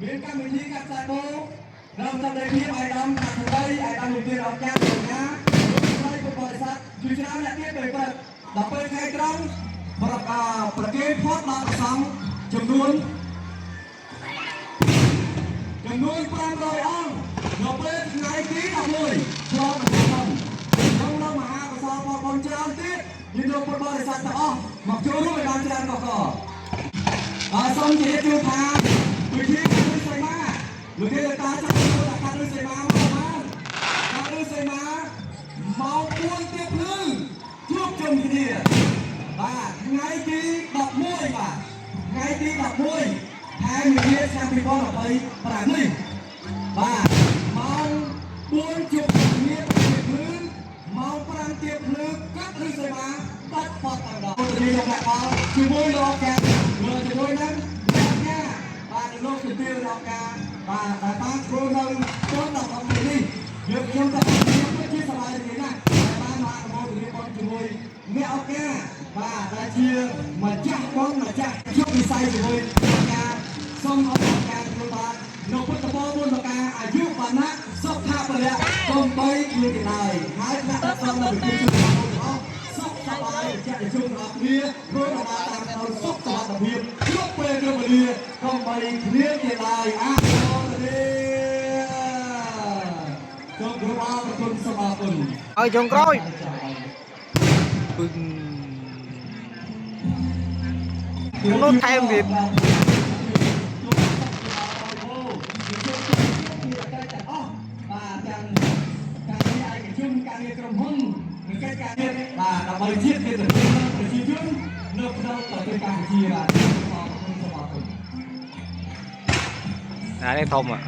មានកម្មវិធីកាត់ខ្សែបូនៅសម្ដីភាពអាយដាមអធិដីអាយដាមលោកទានអស្ចារ្យកញ្ញាលោកស្រីពុទ្ធបរិស័ទជាច្រើនអ្នកទៀតពេលព្រឹកដល់ពេលថ្ងៃត្រង់ប្រកាប្រគេនផតដល់ព្រះសង្ឃចំនួន500អង្គនៅពេលថ្ងៃទី11ឆ្លងដល់ក្នុងក្នុងនៅមហាកុសលផលបុណ្យច្រើនទៀតញាតិញោមពុទ្ធបរិស័ទទាំងអស់មកចូលរួមឲ្យបានច្រើនកកបាទសូមជម្រាបជូនថាពិធីកាត់ឫស្សីមាលោកគេតាចាប់ចូលថាកាត់ឫស្សីមាមកបានកាត់ឫស្សីមាម៉ោង4ទៀបភ្លឺជួបជុំគ្នាបាទថ្ងៃទី11បាទថ្ងៃទី11ខែមីនាឆ្នាំ2025នេះបាទម៉ោង4ជួបគ្នាទៀបភ្លឺម៉ោង5ទៀបភ្លឺកាត់ឫស្សីមាបាត់បត់តែម្ដងទីលោកអ្នកផលជាមួយលោកកាលោកជាមួយនឹងអ្នកកាបាទលោកជំទាវលោកកាបាទដែលបានធ្វើនៅต้นដល់ថ្ងៃនេះយើងខ្ញុំតែខ្ញុំពិតជាសប្បាយរីករាយណាស់ដែលបានមកអនុមោទនាបុណ្យជាមួយអ្នកអង្គការបាទដែលជាម្ចាស់បុណ្យម្ចាស់ជោគវិស័យជាមួយអង្គការសូមអរគុណការទទួលបាននៅពុទ្ធពរមុនការអាយុវណ្ណៈសុខៈពលៈកុំបីគ្មានទេឡើយហើយថ្នាក់ដឹកនាំនៅប្រជាជនទាំងអស់សុខសប្បាយជាប្រជុំទាំងអស់គ្នាធ្វើដំណើរតាមផ្លូវសុខសុវត្ថិភាពគ្រប់ពេលគ្រប់វេលាកុំបីគ្មានទេឡើយអនុមោទនាសូមគោរពអរគុណសូមអរគុណ ហើយចុងក្រោយពឹងនោះថែមទៀត បាទទាំងការងារឯកជនការងារក្រុមហ៊ុននិងកិច្ចការងារបាទដើម្បីជាតិកិត្តិយសប្រជាជននៅក្នុងប្រទេសកម្ពុជាបាទអរគុណសូមអរគុណ ណានេះធំอ่ะ